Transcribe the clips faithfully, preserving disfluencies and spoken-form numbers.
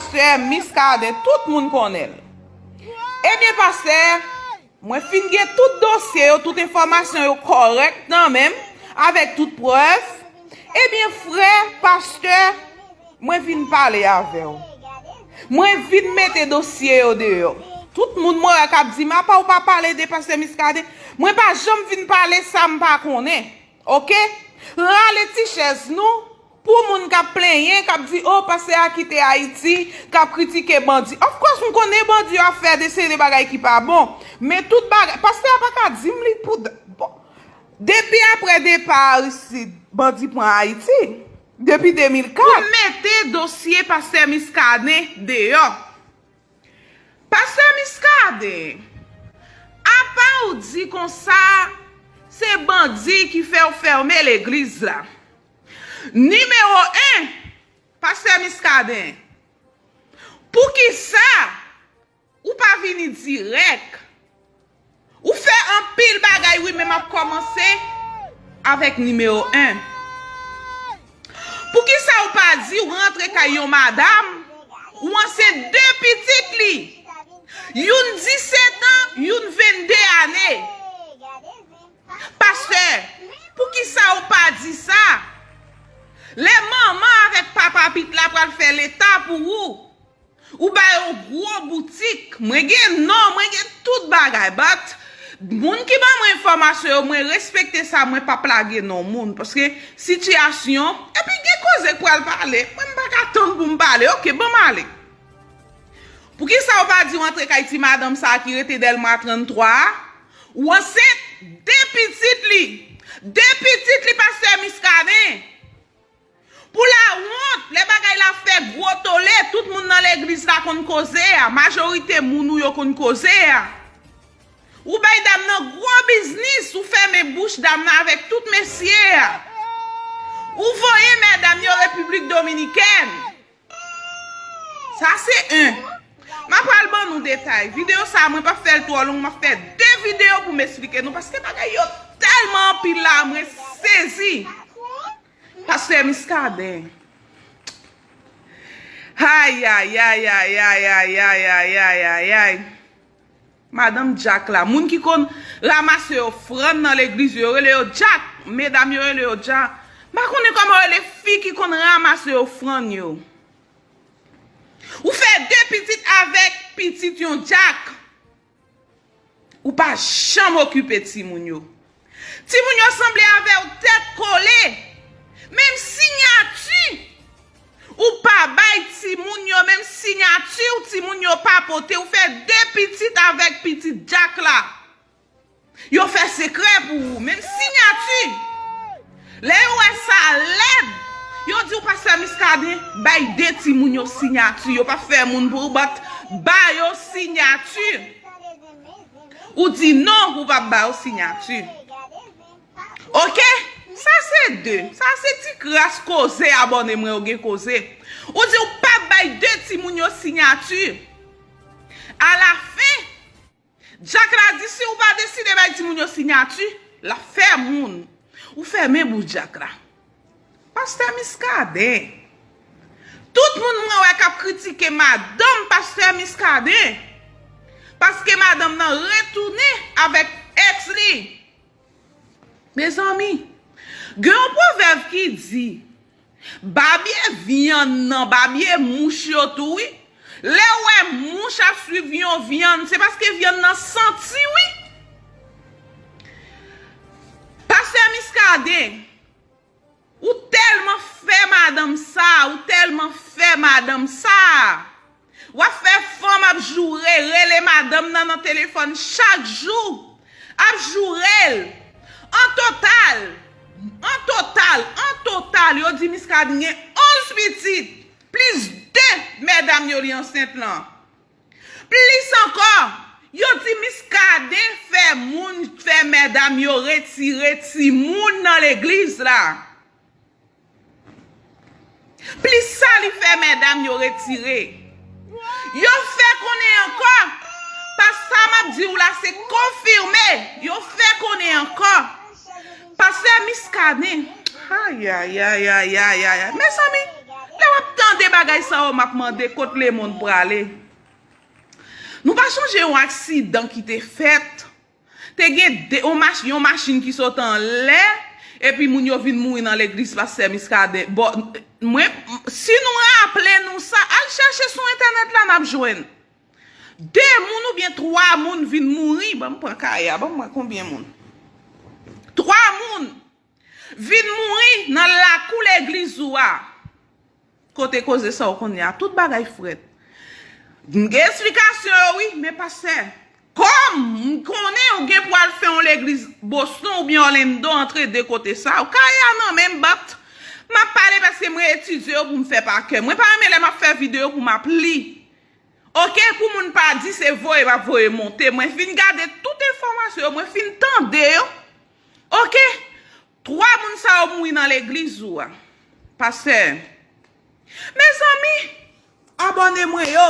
Pastè Muscadin, tout moun konnen l. Ebyen, pastè, mwen fin gen tout dosye yo, tout enfòmasyon yo kòrèk nan men m, avèk tout prèv. Ebyen, frè, pastè, mwen vin pale avè w. Mwen vin mete dosye yo deyò. Tout moun mwen wè k ap di m, "Apa w pa pale de pastè Muscadin?" Mwen pa janm vin pale sa m pa konnen. Oke? Rale ti chèz nou pou moun k ap plenyen, k ap di, "O, pastè a kite Ayiti, k ap kritike bandi." Of course, m konnen bandi yo ap fè de seri de bagay ki pa bon. Men tout bagay, pastè a pa ka di m li pou d-, bon. Depi apre depa Aristide, bandi pran Ayiti. Depi de mil kat. Pou mete dosye pastè Muscadin deyò. Pastè Muscadin, apa w di konsa se bandi ki fè w fèmen legliz la? Nimewo en, pastè Muscadin, poukisa ou pa vini dirèk? Ou fè anpil bagay wi, men m ap kòmanse avèk nimewo en. Poukisa ou pa di ou rantre kay yon madanm, ou ansent de pitit li? Youn disèt an, youn vennde ane. Pastè, poukisa ou pa di sa? Lè manman avèk papa pit la pral fè leta pou ou, ou ba yo gwo boutik. Mwen gen non, mwen gen tout bagay. But, moun ki ban mwen enfòmasyon yo, mwen respekte sa, mwen p ap lage non moun. Paske sitiyasyon, epi gen koze k pral pale. Mwen m pa ka tann pou m pale. Oke, ban m ale. Poukisa w pa di w antre kay ti madanm sa a ki rete Dèlma tranntwa a? Ou ansent de pitit li. De pitit li, pastè Muscadin. Pou lawont, lè bagay la fè gwo tole, tout moun nan legliz la konn koze a, majorite moun ou yo konn koze a. Ou bay dam nan gwo biznis, ou fèmen bouch dam nan avèk tout mesye a. Ou voye medam yo Repiblik Dominikèn. Sa se en. M ap pral ban nou detay. Videyo sa a, mwen p ap fè l twò long, m ap fè de videyo pou m esplike nou, paske bagay yo tèlman anpil la, mwen sezi. Pastè Muscadin. Ay, ay, ay. Madanm Dyak la, moun ki konn ranmase ofrann nan legliz yo, yo rele yo Dyak. Medam yo rele yo Dyak. M pa konnen kòman yo rele fi ki konn ranmase ofrann yo. Ou fè de pitit avèk pitit yon Dyak. Ou pa janm okipe timoun yo. Timoun yo sanble avè w tèt kole. Menm siyati ou pa bay timoun yo, menm siyati w timoun yo pa pote. Ou fè de pitit avèk pitit Dyak la. Yo fè sekrè pou ou, menm siyati. Lè yo wè sa lèd, yo di w pastè Muscadin bay de timoun yo siyati. Yo p ap fè moun pou ou, but ba yo siyati. Ou di non, ou p ap ba yo siyati. Oke? Sa se de. Sa se ti kras koze abòne mwen yo gen koze. Ou di ou p ap bay de timoun yo siyati. Alafen, Dyak la di si ou pa deside bay timoun yo siyati, l ap fè moun. Ou fèmen bouch Dyak la. Pastè Muscadin. Tout moun mwen wè k ap kritike madanm pastè Muscadin. Paske madanm nan retounen avèk èks li. Mezanmi, gen yon pwovèb ki di, babye vyann nan, babye mouch yo tou wi. Lè w wè mouch ap swiv yon vyann, se paske vyann nan santi wi. Pastè Muscadin, ou tèlman fè madanm sa, ou tèlman fè madanm sa. W ap fè fanm ap joure, rele madanm nan nan telefòn chak jou, ap joure l. An total, an total, an total, yo di Muscadin gen onz pitit, plis de medam yo li ansent lan. Plis ankò, yo di Muscadin fè moun, fè medam yo retire timoun nan legliz la. Plis sa li fè medam yo retire. Yo fè konnen ankò, pa sa m ap di w la se konfime, yo fè konnen ankò, pastè Muscadin, ayayayayayay, mezanmi, Lè w ap tande bagay sa yo, m ap mande kot lemonn prale. Nou pa sonje yon aksidan ki te fèt? Te gen de, yon, mach, yon machin ki sot anlè, epi moun yo vin mouri nan legliz pastè Miskaden. Bon, mwen, si nou raple nou sa, al chèche sou entènèt la, n ap jwenn. De moun oubyen twa moun vin mouri. Ban m pran kay a, ban m wè konbyen moun. Twa moun vin mouri nan lakou legliz ou a. Kote koze sa w konnen a, tout bagay frèt. M gen esplikasyon yo wi, men pastè, kòm m konnen ou gen pou al fè yon legliz Boston oubyen Orlando antre de kote sa, ou kay a nan menm bat. M ap pale paske mwen etidye yo pou m fè pa kè. Mwen pa renmen lè m ap fè videyo pou m ap li. Oke, pou moun pa di se voye m ap voye monte. Mwen fin gade tout enfòmasyon yo, mwen fin tande yo. Oke, twa moun sa yo mouri nan legliz ou a. Pastè, mezanmi, abòne mwen yo.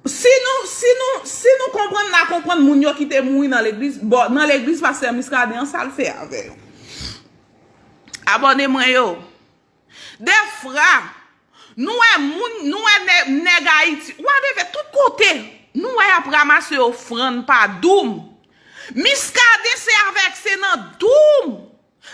Si nou, si nou, si nou konprann, n a konprann moun yo ki te mouri nan legliz, bon, nan legliz pastè Miskaden an, sa l fè avè yo. Abòne mwen yo. Defwa, nou wè moun, nou wè nè, nèg Ayiti, whatever, tout kote, nou wè y ap ranmase ofrann pa doum. Miskaden se avèk, se nan doum.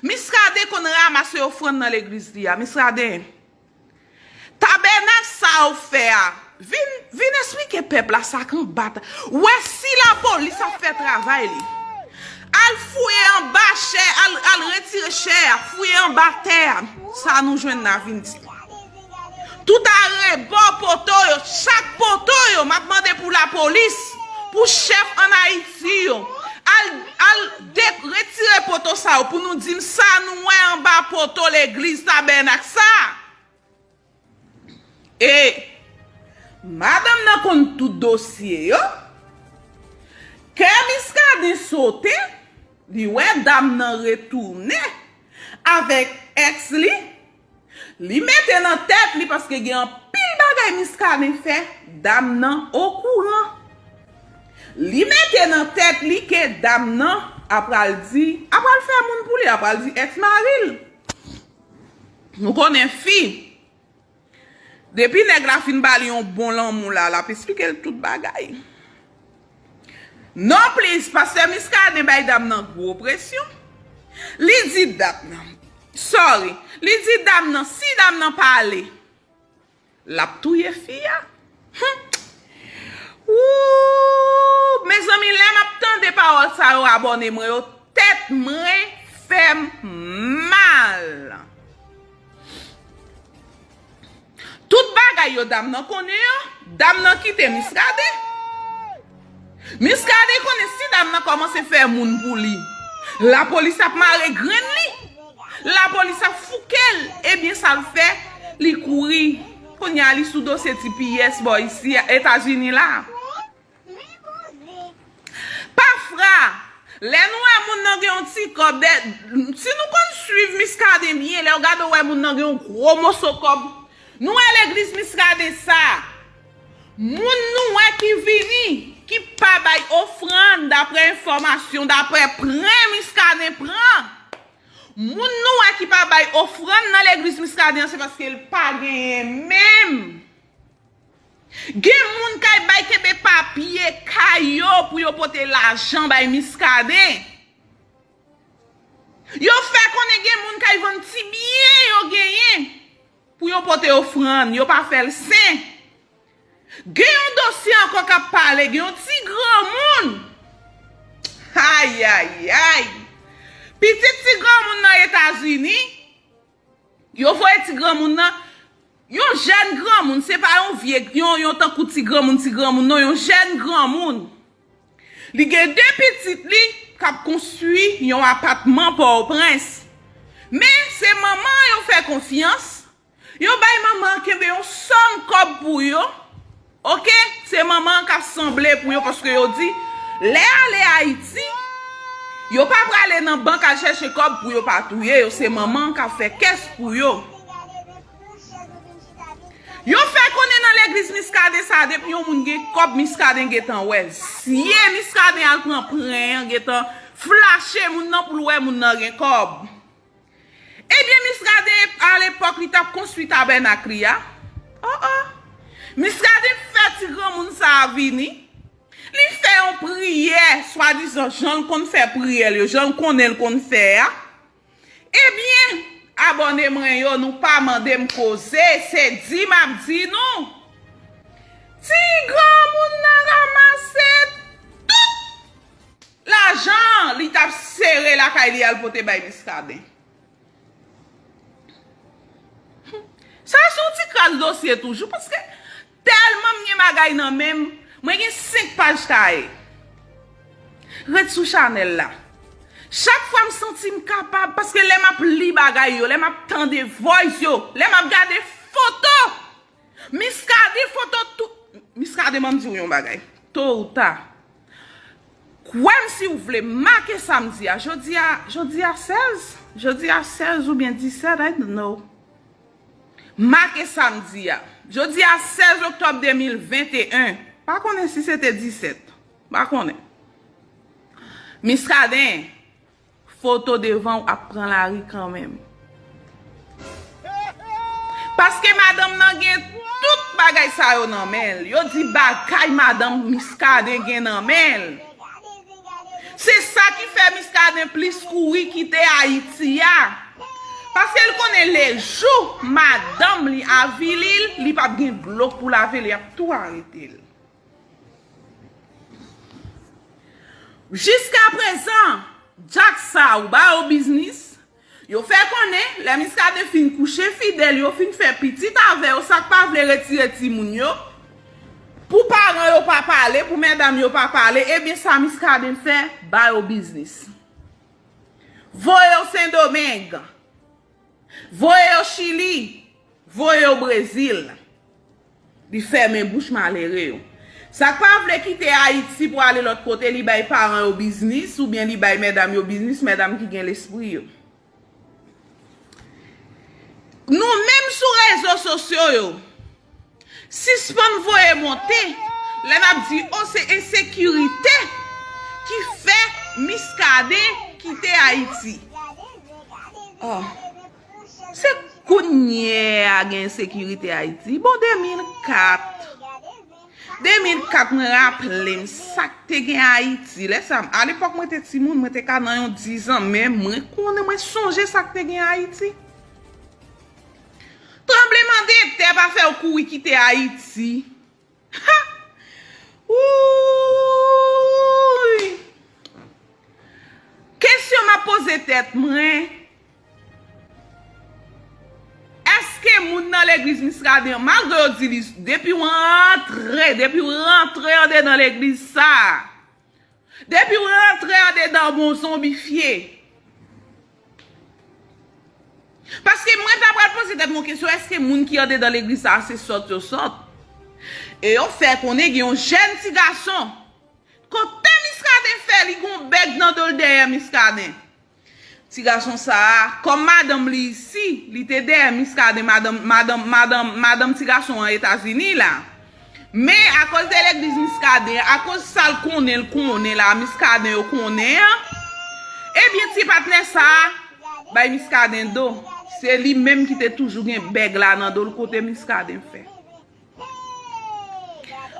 Miskaden konn ranmase ofrann nan legliz li a. Miskaden, tabènak sa w fè a, vin, vin esplike pèp la sa k anba ta-, wè si lapolis ap fè travay li. Al fouye anba chè, al, al retire chè a, fouye anba tè a. Sa nou jwenn la vin di. Tout arebò poto yo, chak poto yo, m ap mande pou lapolis, pou chèf ann Ayiti yo. Al, al de-, retire poto sa yo pou nou di m sa nou wè anba poto legliz tabènak sa. E madanm nan konn tout dosye yo. Kè Miskaden sote, li wè dam nan retounen avèk èks li. Li mete nan tèt li, paske gen anpil bagay Miskaden fè, dam nan okouran. Li mete nan tèt li ke dam nan apral di, apral fè moun pou li, apral di èks mari l. Nou konnen fi. Depi nèg la fin ba li yon bon lanmou la, l ap esplike l tout bagay. Non plis, pastè Miskaden bay dam nan gwo presyon. Li di dam nan, sorry, li di dam nan, si dam nan pale, l ap touye fi a. Hum. Woo! Mezanmi, lè m ap tande pawòl sa yo, abòne mwen yo, tèt mwen fè m mal. Tout bagay yo dam nan konnen yo, dam nan kite Miskaden. Miskaden konnen si dam nan kòmanse fè moun pou li, lapolis ap mare grenn li. Lapolis ap fouke l. Ebyen sa l fè, li kouri. Kounye a li sou dosye T P S bò isi a, Etazini la. Pafwa, lè nou wè moun nan gen yon ti kòb, dè, si nou konn swiv Miskaden byen, lè w gade w wè moun nan gen yon gwo moso kòb, nou wè legliz Miskaden sa, moun nou wè ki vini, ki pa bay ofrann, daprè enfòmasyon, daprè pran Miskaden pran, moun nou wè ki pa bay ofrann nan legliz Miskaden an, se paske l pa genyen menm. Gen moun k ay bay kenbe papye kay yo pou yo pote lajan bay Miskaden. Yo fè konnen gen moun k ay vann ti byen yo genyen pou yo pote ofrann, yo pa fè l sen. Gen yon dosye ankò k ap pale, gen yon ti granmoun. Ayayay! Pitit ti granmoun nan Etazini, yo voye ti granmoun nan, yon jèn granmoun, se pa yon vye, yon, yon tankou ti granmoun, ti granmoun, non, yon jèn granmoun. Li gen de pitit li k ap konstwi yon apatman Pòtoprens. Men, se manman an yo fè konfyans, yo bay manman an kenbe yon sòm kòb pou yo. Oke, se manman an k ap sanble pou yo, paske yo di, lè ale Ayiti, yo pa prale nan bank al chèche kòb pou yo pa touye yo, se manman an k ap fè kès pou yo. Yo fè konnen nan legliz Miskaden sa, depi yon moun gen kòb, Miskaden gentan wè. Zye Miskaden al pran pren an, gentan flache moun nan pou l wè moun nan gen kòb. Ebyen, Miskaden alepòk li t ap konstwi tabènak li a. Oh, oh. Miskaden fè ti granmoun sa a vini. Li fè yon priyè, swadizan jan l konn fè priyè l yo, jan l konnen l konn fè a. Ebyen, abòne mwen yo, nou pa mande m koze, se di m ap di nou. Ti granmoun nan ranmase tout lajan li t ap sere lakay li al pote bay Miskaden. Sa se yon ti kras dosye toujou, paske tèlman m gen bagay nan men m, mwen gen senk paj kaye. Ret sou chanèl la. Chak fwa m santi m kapab, paske lè m ap li bagay yo, lè m ap tande voice yo, lè m ap gade foto, Miskaden foto tou, Miskaden, ban m di w yon bagay. To ou ta, kwè m si w vle, make sa m di a. Jodi a, jodi a sèz, jodi a sèz oubyen disèt, I don't know. Make sa m di a. Jodi a sèz oktòb de mil venteyen. Pa konnen si se te disèt. Pa konnen. Miskaden, foto devan w ap pran lari kanmenm. Paske madanm nan gen tout bagay sa yo nan men l. Yo di bagay madanm Miskaden gen nan men l. Se sa ki fè Miskaden plis kouri kite Ayiti a. Paske l konnen lejou madanm li avili l, li p ap gen dlo pou lave l, y ap tou arete l. Jiskaprezan, djak sa yo ba yo biznis. Yo fè konnen, lè Miskaden fin kouche fidèl yo, fin fè pitit avè yo, sa k pa vle retire timoun yo, pou paran yo pa pale, pou medam yo pa pale, ebyen sa Miskaden fè, ba yo biznis. Voye yo Sendomeng. Voye yo Chili, voye yo Brezil. Li fèmen bouch malere yo. Sa k pa vle kite Ayiti pou ale lòt kote, li bay paran yo biznis, oubyen li bay medam yo biznis, medam ki gen lespri yo. Nou menm sou rezo sosyo yo, sispann voye monte lè n ap di, o, se ensekirite ki fè Miskaden kite Ayiti. Oh. Se kounye a gen ensekirite Ayiti. Bon, de mil kat. De mil kat, mwen raple m sa k te gen Ayiti. Lè sa, alepòk mwen te timoun, mwen te ka nan yon dizan, men mwen konnen, mwen sonje sa k te gen Ayiti. Tranblemanntè pa fè w kouri kite Ayiti. Ha! Wouy! Kesyon m ap poze tèt mwen, èske moun nan legliz Miskaden an, malgre yo di li, depi w rantre, depi w rantre andedan legliz sa a, depi w rantre andedan, bon zonbifye. Paske mwen ta pral poze tèt mwen kesyon, èske moun ki andedan legliz sa a se sòt yo sòt? E yo fè konnen gen yon jèn ti gason. Kote Miskaden fè li gon bèg nan do l dèyè Miskaden. Ti gason sa a, kòm madanm li isi, li te dèyè Miskaden, madanm, madanm, madanm, madanm ti gason an Etazini la. Men, akoz de legliz Miskaden, akoz sa l konnen, l konnen la, Miskaden yo konnen an, ebyen, ti patnè sa a bay Miskaden do. Se li menm ki te toujou gen bèg la nan do l kote Miskaden fè.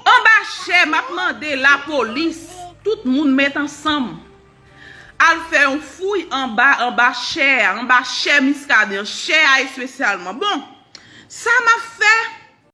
Anba chè, m ap mande lapolis, tout moun met ansanm. Al fè yon fouy anba, anba chè a, anba chè Miskaden, chè a espesyalman. Bon, sa m ap fè,